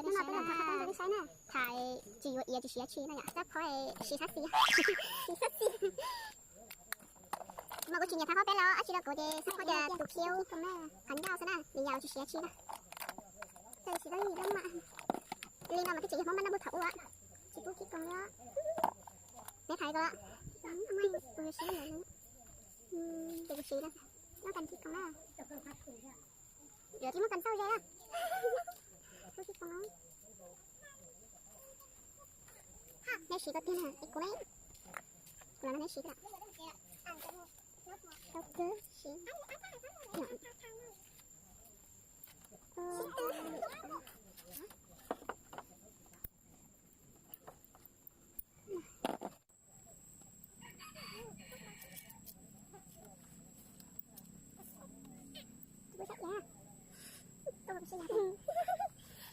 Hnub no peb los tham qhov txog li saib na, tham tsis yuav iav tsis siav tshis no yom, xab phob siv xab xis, siv xab xis. Mas kuv tsis nyiam tham qhov peb los dab tsi rau kuv ces xab phob tias tus khiu qhov ncauj xwb na, nws yau tsis siav tshis na. Li no mas twb tseem yog Hmoob Mab Nab Npug thaum ub, tsis pub khib koos li. Neb tham ko, kuv yuav siv, ces kuv siv no, muab kas khib koos na. Yuav tsis muab kas txauj ze, pub khib koos. Neb siv ko tiag na, kuv ne, kuv los neb siv ko. Tau kawg siv.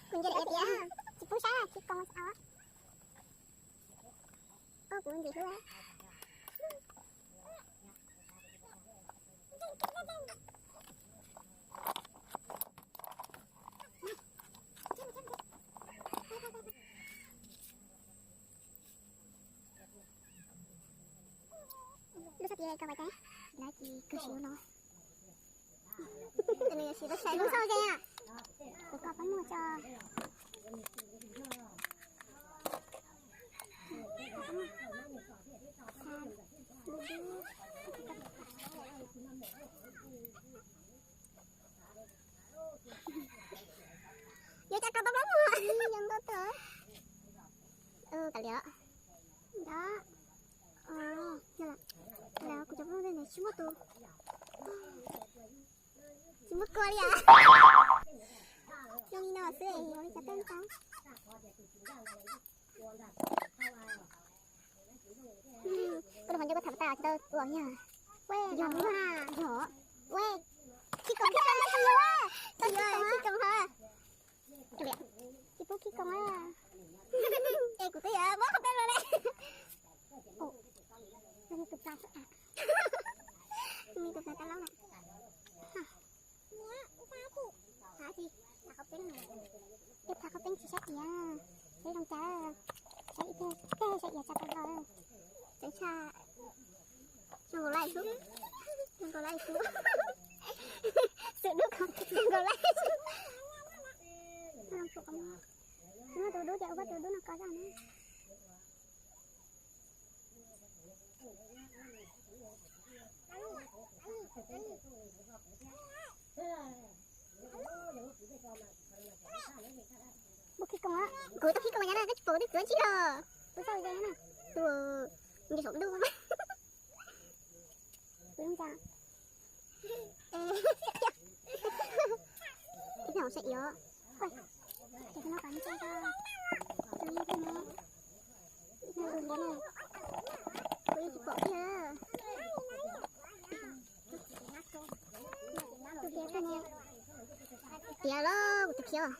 Kuv ntsia daim iav tias tsis pub saib khib koos os. Kuv ntxim hlub. Lub sab tis ko pais cas, lawv tis kawg siv no. Nws siv tau sai lub sab tis, kuv kom pab muag tso. Yuav cas kom tau pab muag, yuav ntau tawm. Kav liam. Nco, los kuv cov phooj ywg tsis muaj tus, tsis muaj kua li os. Zoo li no xwb es ua li cas tej ntawd. Koj los qhov ncauj koj tham tas tsis tau ua yog. Yog, yog. Ua, khib koos, khib koos, khib koos, khib koos. Tsis pub khib koos. Es kuv twb yuav muab qhov peb los lawm. Tus plas, tus plas tas loj na. Ib thaj qhov peeb tsis saib iav, saib zoo cas, saib ib teg, teg saib iav tsa tau nkaus, tseem tshaj. Zoo nkaus lais xwb, zoo nkaus lais xwb. Xwm dub ko zoo nkaus lais xwb. Muaj tus dub ces ua tus dub no ko zaj na. Kuv tau khib koos nyob na, koj tsis pom kuv twb txiav tsis los. Kuv tau ze na. Tus nce saum ntuj. Kuv zoo cas? Ib tug hauv saib iav. Ces no kom nce ko, tus nce tej ne, tus nce ne, kuv yeej tsis pom kiag. Tus nce tej ne, tiav los kuv tus khiav.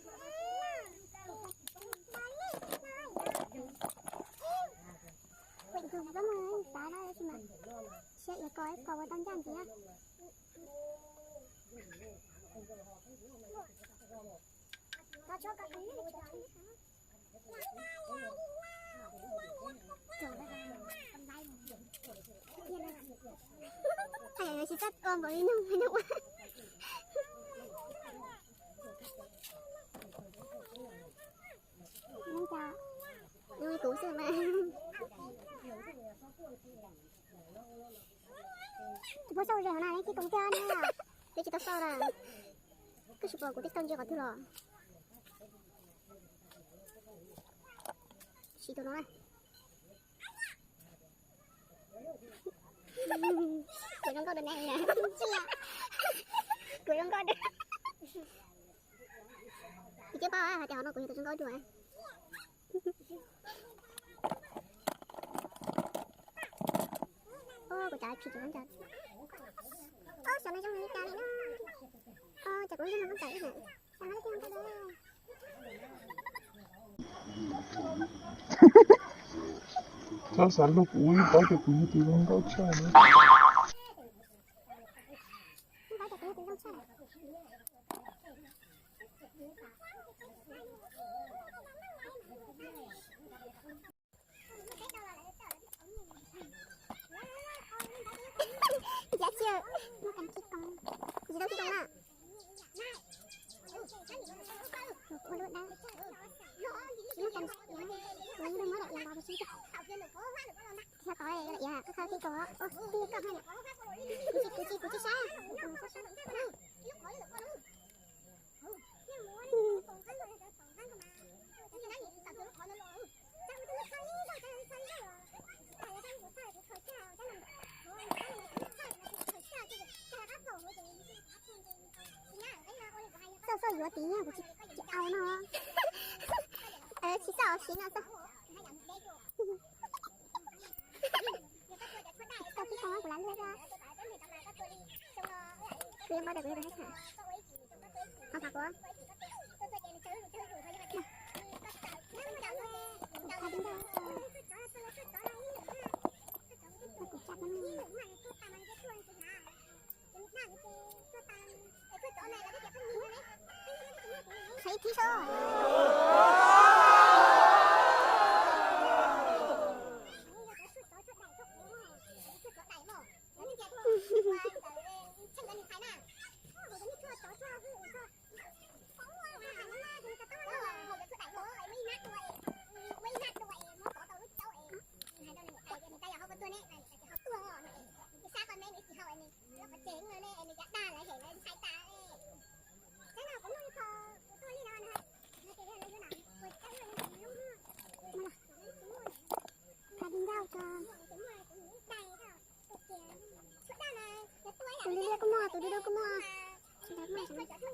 Peb mus xav na, tab sis mas siab iav ko, ko ua tau ncaj ntxiv. Tsis txawj ua npaum li nug nug ua. Zoo li kuv xwb mas. Tsis pub xauj ze hauv na, neb khib koos tiag ne. Peb tsis tau xauj na. Koj tsis pom kuv twb tau ntsia qhov twg los. Siv tus no na. Kuv zoo nkauj dua ne. Kuv zoo nkauj dua. Kuv twb paub hais tias qhov no kuv yog tus zoo nkauj dua. Kuv cov phim tsis zoo cas. Xyov no zoo li cas li na. Ces kuv zoo nkauj cas ib yam. Xyov no li cas. Txhob xav luag kuv, yeej paub tias kuv yog tus zoo nkauj tshaj na. Yeej paub tias kuv yog tus zoo tshaj. Muab kas khib koo, tsis tau khib koo na. Ua lub dawb, muab kas, ua ib lub muab daim yas npog ua si. Tsis tau tod daim yas, koj khib koo, ua tij koj hais. Kuv tsis, kuv tsis saib, kuv tsis saib. Xauj xauj yuav tid, kuv tsis, tsis au no. Tsis xauj siv no xauj. Tau tib tau kuv lav liaj. Kuv yuav npau taws kuv yuav tus hais txham. Ho tham kuv. Kuv tsa peb. Qhib thib saib. Tus liab liab kuj muaj, tus dub dub kuj muaj. Tsis tau muaj. Ej, ces txham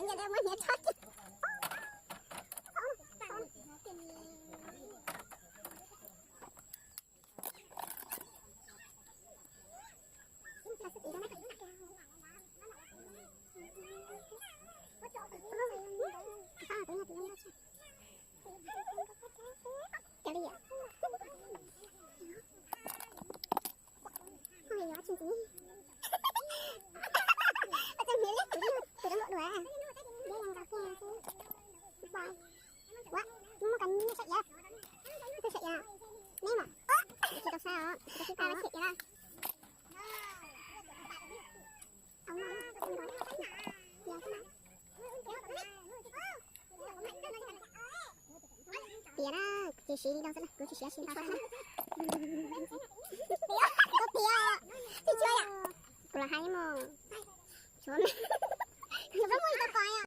nyias muab hniav tso. Ua, muaj kas nyiaj saib iav, saib iav, neb mas, tsis tau saib os, tsis tau saib os. Tias na, ces siv li no xwb, kuv tsis siv siv ntau xwb. Koj tias, tsis tshua yom, kuv los hais mos, tsis muaj li tau pais.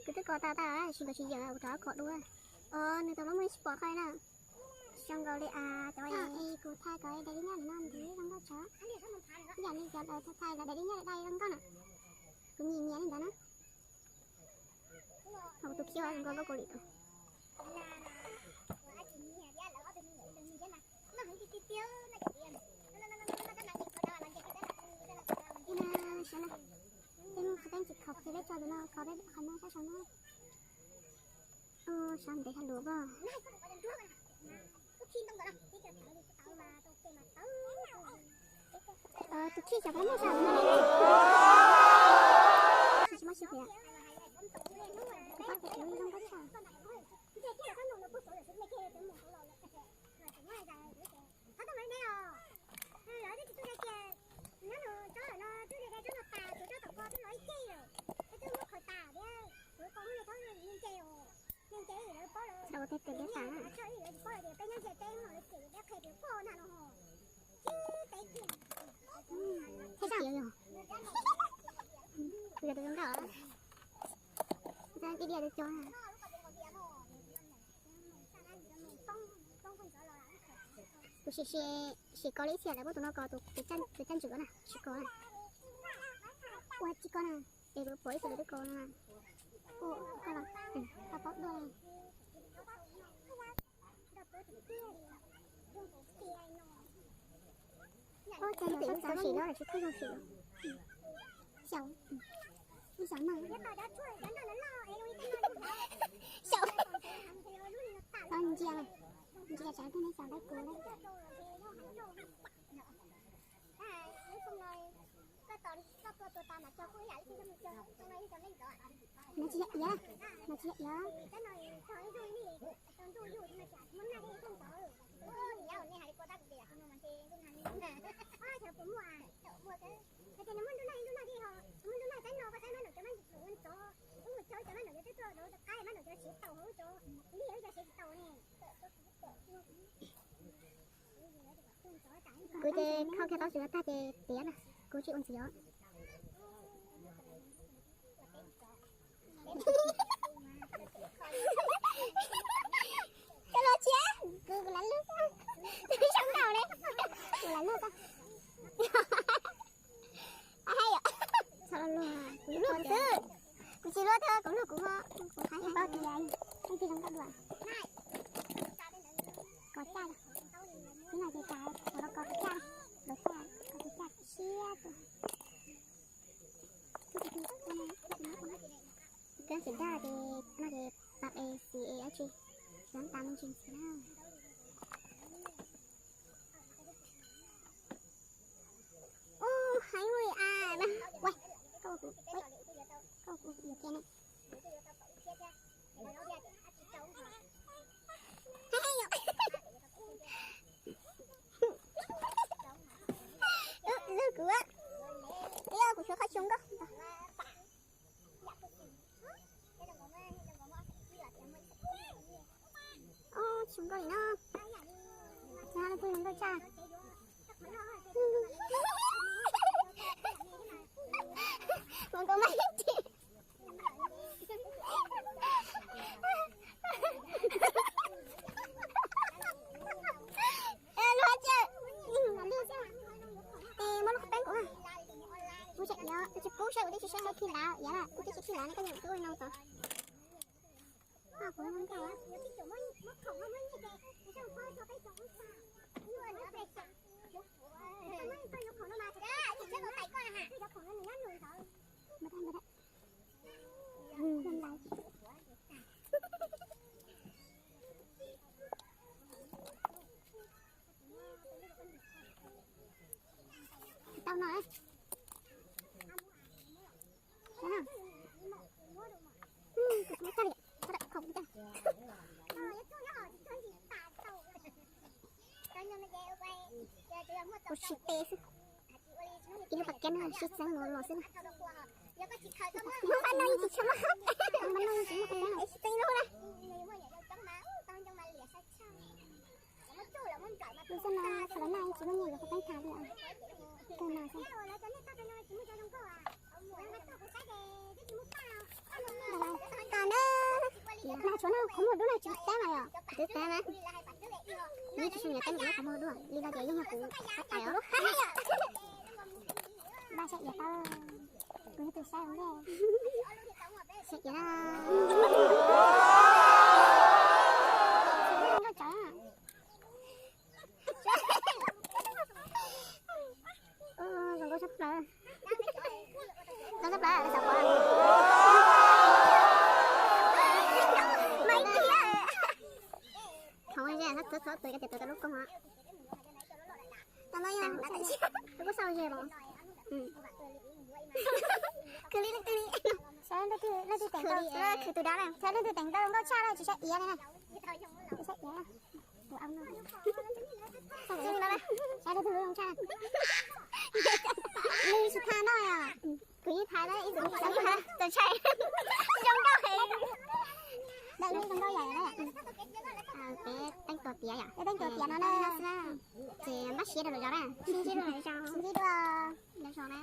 Kuv twb kos tas tas, tsis nkawd tsis yeem, kuv rov kos dua. Os, nws tau lub muaj tsis pom qhov na. Zoo nkaus li a, cov es kuv thaij kom daim dib nyab no nws zoo nkauj tsawv. Ib yam li cov lawv thaij thaij los daim dib nyab dai zoo nkauj na. Kuv nyiam nyiam li ntawd na. Hauv tus khiab zoo nkauj nkauj Kaus Lim tau. Saib na, tej muaj qhov teeb tsis khov ces peb tso tus no khov peb qhov no sab saum no. Ua, sab ntev hab luav as. Tus khij xyov puas muaj sab no. Tsis muaj sib hiam. Kuv pab kuv kuv zoo nkauj tshaj. Tau tej tes liab tas. Thaij zaj yog, kuv yog tus zoo nkauj, dib diaj tus cog. Kuv sim, sim kos li ib txhia lawv muab tus no kos tus, tus caj ntswg na, sim kos na. Ua tsis kos na, es kuv pom ib txhia lawv twb kos na. Ua kos los tau paub dua. Ua cas yus twb txav sim no los tsis thawj zoo sim. Xyaum, ib xyaum no. Xyaum. Tau ntsia, ntsia tsam thiaj neb xav ntawv kuv na. Mas tsis yog iav, mas tsis yog iav. Kuv ces khau kiag tau tsis tag ces tiav na, kuv tsis ua ntxiv os. Cov los tsis, kuv kuv lam lub, tus sab nraud ne, kuv lam lub xwb. Hais yom, kuv luaj xwb, kuv tsis luaj thiab kuv luaj kuv ho, kuv hais paub tias leej twg zoo nkauj dua. Kos caj, ib no ces tas ua rau kos tus caj, los caj, kos tus caj siab tus. Kab tsis dag ces no ces pab es xis es dab tsi, xav tas me ntsis xwb na. Ub, heev li as na. Ua, koj ua kuv, koj ua kuv yuav kiag ne. Lwg kuv, ib kuv suav qhov xyoo nkauj. Ob xyoo nkauj li no. Xyoo no leej twg zoo nkauj tshaj? Mus nkaus mas ib tsis. Luag cia, es muab lub qhov peeb kuv, kuv tseem yuav tsis pub saib, kuv twb tsis saib, saib khi lav iav lawm, kuv twb tsis khi lav ne, koj nyeem twb ua no tod. Kuv nkauj. Tau no. Kuv tsis tes xwb. Ib lub pas keb no sib txeeb los los xwb na. Hnub pab no yeej tsis tshua muaj, hnub pab no yeej tsis muaj qhov teeb, sib txeeb ib lub na. Lub xyoo no thaum lawv noj yeej tsis muaj nyiaj yuav qhov teeb tas li os. Kawg no xwb. Kom na, tshuav no qhov muag dub no tsis tab mas yom, twb tab na. Neb tsis tshua nyiam teeb kom neb qhov muag dub li no ces yeej yog kuv qab tais os. Npaj saib iav tau, kuv yog tus saib ua ntej. Saib iav na. Zoo nkauj tshaj plaws. Zoo nkauj tshaj plaws, xav pom. Mas ib tiag. Thov ze, thov thov tus tias tus tau lub koog os. Tau no yog, kuv kuj xav ze los. Khwv li, khwv li. Saib leej twg teem tau, khwv tus dab na, saib leej twg teem tau zoo nkauj tshaj na, tsis saib iav li na. Tsis saib iav. Tus au no. Saib leej twg lub zoo tshaj. Nws tsis tha no yom. Kuv yeej tha na, ib txwm xav tha tus tshaj. Zoo nkauj heev. Daim lub zoo nkauj yam na. Peb teeb tua tiav yom, peb teeb tua tiav no na. Ces npaj siab rau lwm zaus na. Sib ntsib dua. Lwm zaus na.